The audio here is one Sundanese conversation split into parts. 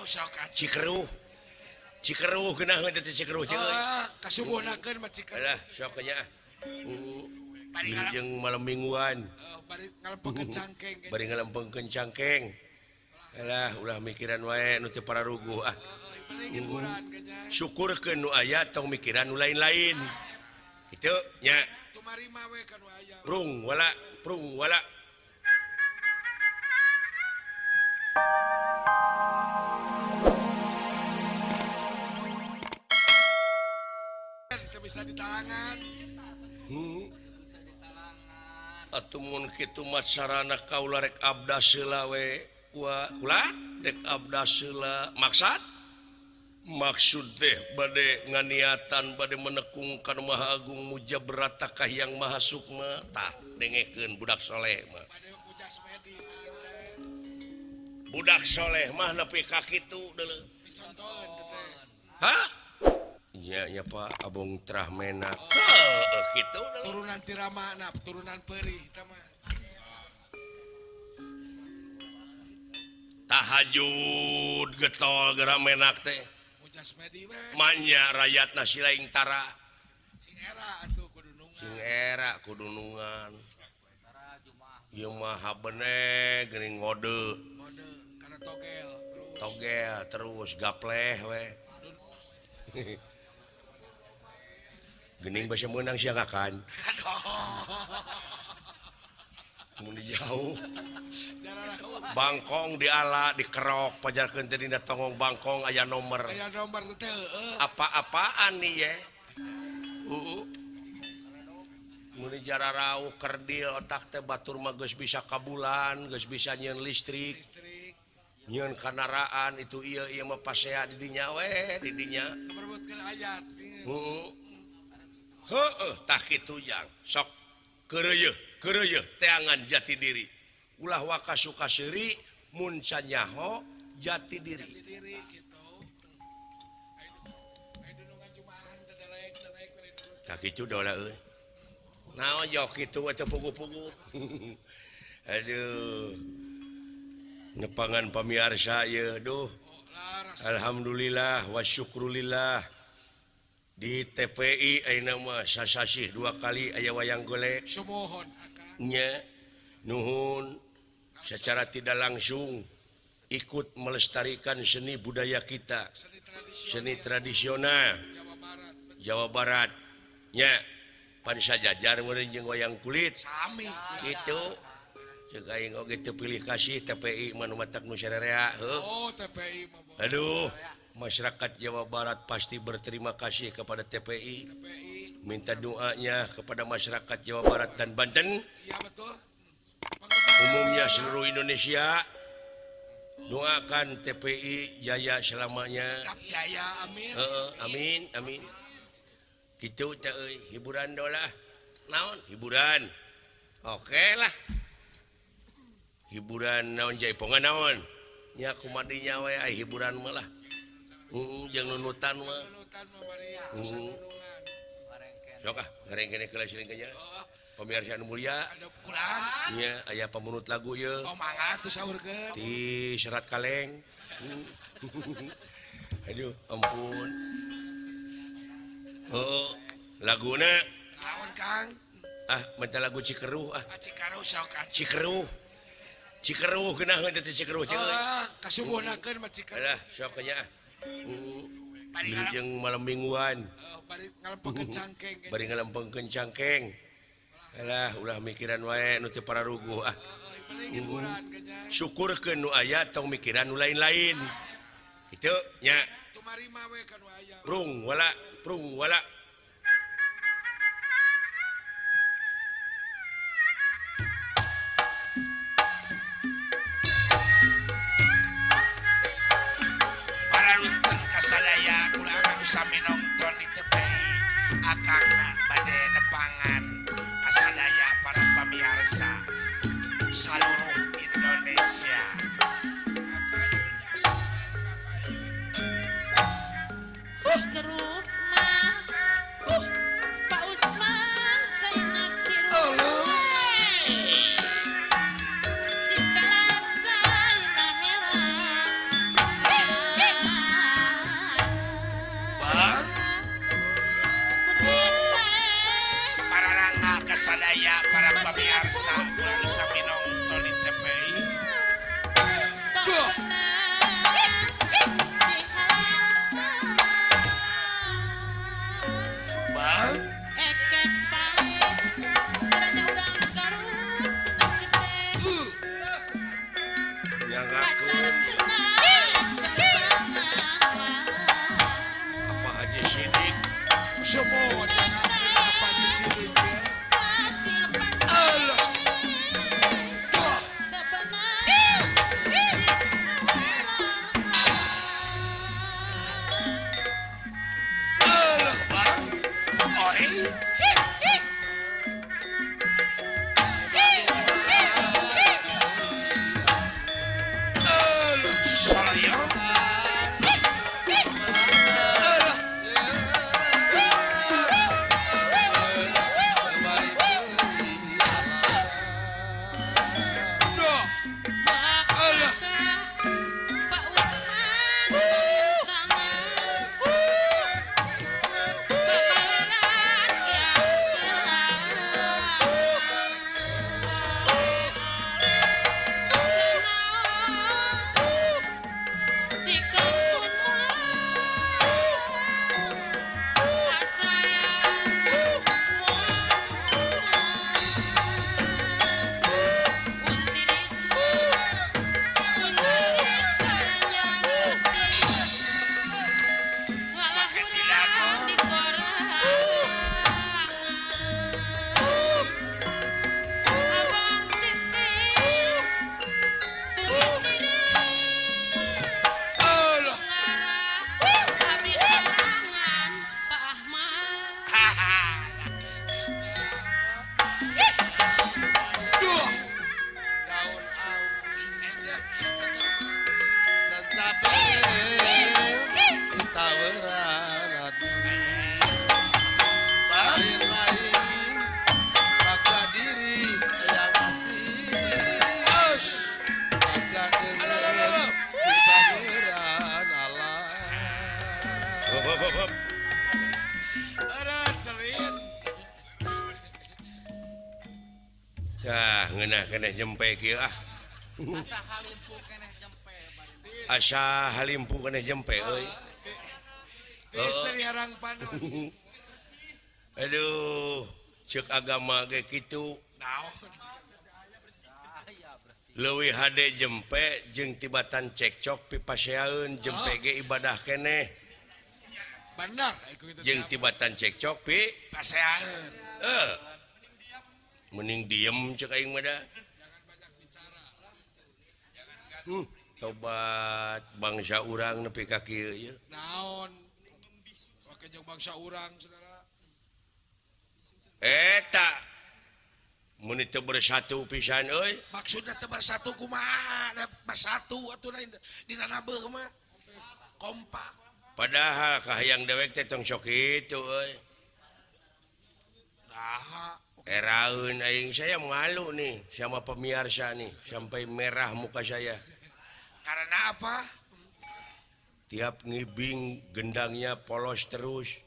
Cikeruh sok atuh. Cikeruh. Cikeruh geunaheun teh Cikeruh ceu. Kasubuhnakeun mah Cikeruh. Alah sok nya. Jeung malam mingguan. Bari ngalempengkeun cangkeng. Bari ngalempengkeun cangkeng. Alah ulah mikiran wae nu teu pararuguh ah. Syukurkeun nu aya tong mikiran nu lain-lain. Kitu nya. Tumarima we ka nu aya. Prung wala, prung wala. Teu bisa ditalangan. Atuh mun kitu mah sarana kaula rek abdas heula we. Wa kula rek abdas heula maksad? Maksud teh bade nganiatan bade menekung ka Nu Maha Agung Mujabrata ka Hyang Maha Sukma tah dengekeun budak soleh mah. Budak soleh mah nepi ka kitu deuleu. Hah? Nya nya Pak Abong Trah Menak. Heuh kitu deuleu. Turunan Tiramana, turunan Perih eta mah. Tahajud getol geura menak teh. Manya rakyat nasi lain tara sing era atuh kudunungan sing era kudunungan ieu mah habene geuning ngode ngode kana togel terus togel terus gapleh we geuning basa meunang sia kakan mun jauh Bangkong diala dikerok pajarkeun teh dina tonggong bangkong aya nomor aya nomor teh heueuh apa-apaan nih ye heeh mun jararauh kerdil otak teh batur mah geus bisa ka bulan geus bisa nyieun listrik nyieun kandaraan itu ieu ieu mah pasea di dinya we di dinya merebutkeun ayat heeh heueuh tah kitu jang sok keureuyeun keureuyeun teangan jati diri ulah waka suka seuri mun canyaho jati diri. Jati diri gitu. Aya dunungan jumahan teh dalaek-dalaek Tah kitu dola euy. Naon jok kitu we teu puguh-puguh. Aduh. Nepangan pamiarsa ieu duh. Alhamdulillah wa syukrulillah. Di TPI ayeuna mah sasasih 2 kali aya wayang golek. Sumuhun akang. Nya. Nuhun secara tidak langsung ikut melestarikan seni budaya kita, seni tradisional Jawa Barat nya pan sajajar meureun jeung wayang kulit sami kitu ceuk aing oge teu pilih kasih TPI mah nu matak nu sarerea heuh. Oh TPI mah. Aduh, masyarakat Jawa Barat pasti berterima kasih kepada TPI. Minta doanya kepada masyarakat Jawa Barat dan Banten. Iya betul. Umumnya seluruh Indonesia doakan TPI jaya selamanya. Jaya, amin. Amin, amin. Gitu teh euy, hiburan dolah. Naon hiburan? Oke lah. Hiburan naon jaipongan naon? Nya kumadinya we ai hiburan mah lah. Heeh, jeung nunutan mah. Nunutan mah bari Sok ah, ngarengkene keula siring nya. Pemirsa anu mulia, nya aya pamunut lagu ieu. Oh mangga atuh saurkeun. Di Serat Kaleng. Aduh, ampun. Oh, laguna naon Kang? Ah, minta lagu Cikeruh ah. Cikeruh sok atuh. Cikeruh. Cikeruh geunaheun teh Cikeruh ceu. Kasubuhnakeun mah Cikeruh. Alah, sok nya. Jeung malam mingguan. Bari ngalempengkeun cangkeng. Bari ngalempengkeun cangkeng. Alah ulah mikiran wae nu teu pararuguh ah. Syukurkeun nu aya tong mikiran nu lain-lain. Kitu nya. Tumarima we ka nu aya. Prung wala, prung wala. Pararunten kasadaya urang anu sami nongton di TPI akangna bade nepangan kasadaya para pamiarsa seluruh Indonesia. Cikeruh mah Pak Usman caina kiruh Cipelat caina heran. pamiarsa kula nu sami nonton di TPI. Duh. Bang. Nyangakeun apa Haji Sidik Semua nyangakeun apa Haji Sidik ya. Allah. Duh. Allah, Bang. Oi. Allah, solayong. Allah. Duh. Allah. Allah. Haha. Duh. Daun awi dan cabe ditaweran aduh. Bang. Lain-lain paksa diri yang hati Us. paksa Alah, alah, alah. ditaweran Allah. Hop, hop, hop, hop. Eureun cerin. Tah ngeunah keneh jempe kieu ah. Asa halimpu keneh jempe euy. Ti Sri Harang Panon. Aduh, ceuk agama ge kitu. Naon? Leuwih hade jempe jeung tibatan cekcok pipaseaeun jempe ge ibadah keneh. Bener iku itu. Jeung tibatan cekcok pi paseaeun. Mending diem cek aing mah da. Tobat bangsa urang nepi ka kieu ye. Naon? Oke jeung bangsa urang saudara. Eta mun teu bersatu pisan euy. Maksudna teu bersatu kumaha? Da bersatu atuh dina nabeuh mah. Kompak. Padahal kahayang dewek teh tong sok kitu euy. Nah, Eraeun aing, saya malu nih sama pemirsa nih, sampai merah muka saya. Karena apa? Tiap ngibing gendangnya polos terus.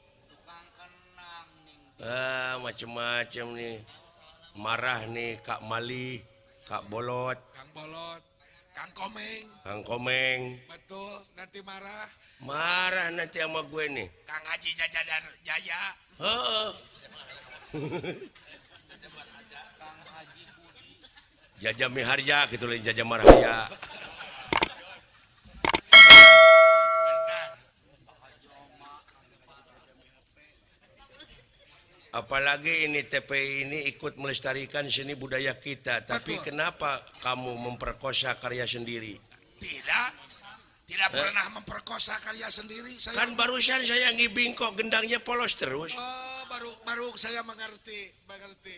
Macem-macem nih. Marah nih Kak Mali, Kak Bolot, Kang Bolot, Kang Komeng. Kang Komeng. Betul, nanti marah. Marah nanti sama gue nih. Kang Haji Jajadar Jaya. Heeh. Jaja Miharja gitu lain Jaja Marhaya. Benar. Apalagi ini TPI ini ikut melestarikan seni budaya kita. Tapi Betul. Kenapa kamu memperkosa karya sendiri? Tidak. Tidak pernah memperkosa karya sendiri. Saya Kan barusan saya ngibing kok gendangnya polos terus. Oh, baru saya mengerti, mengerti.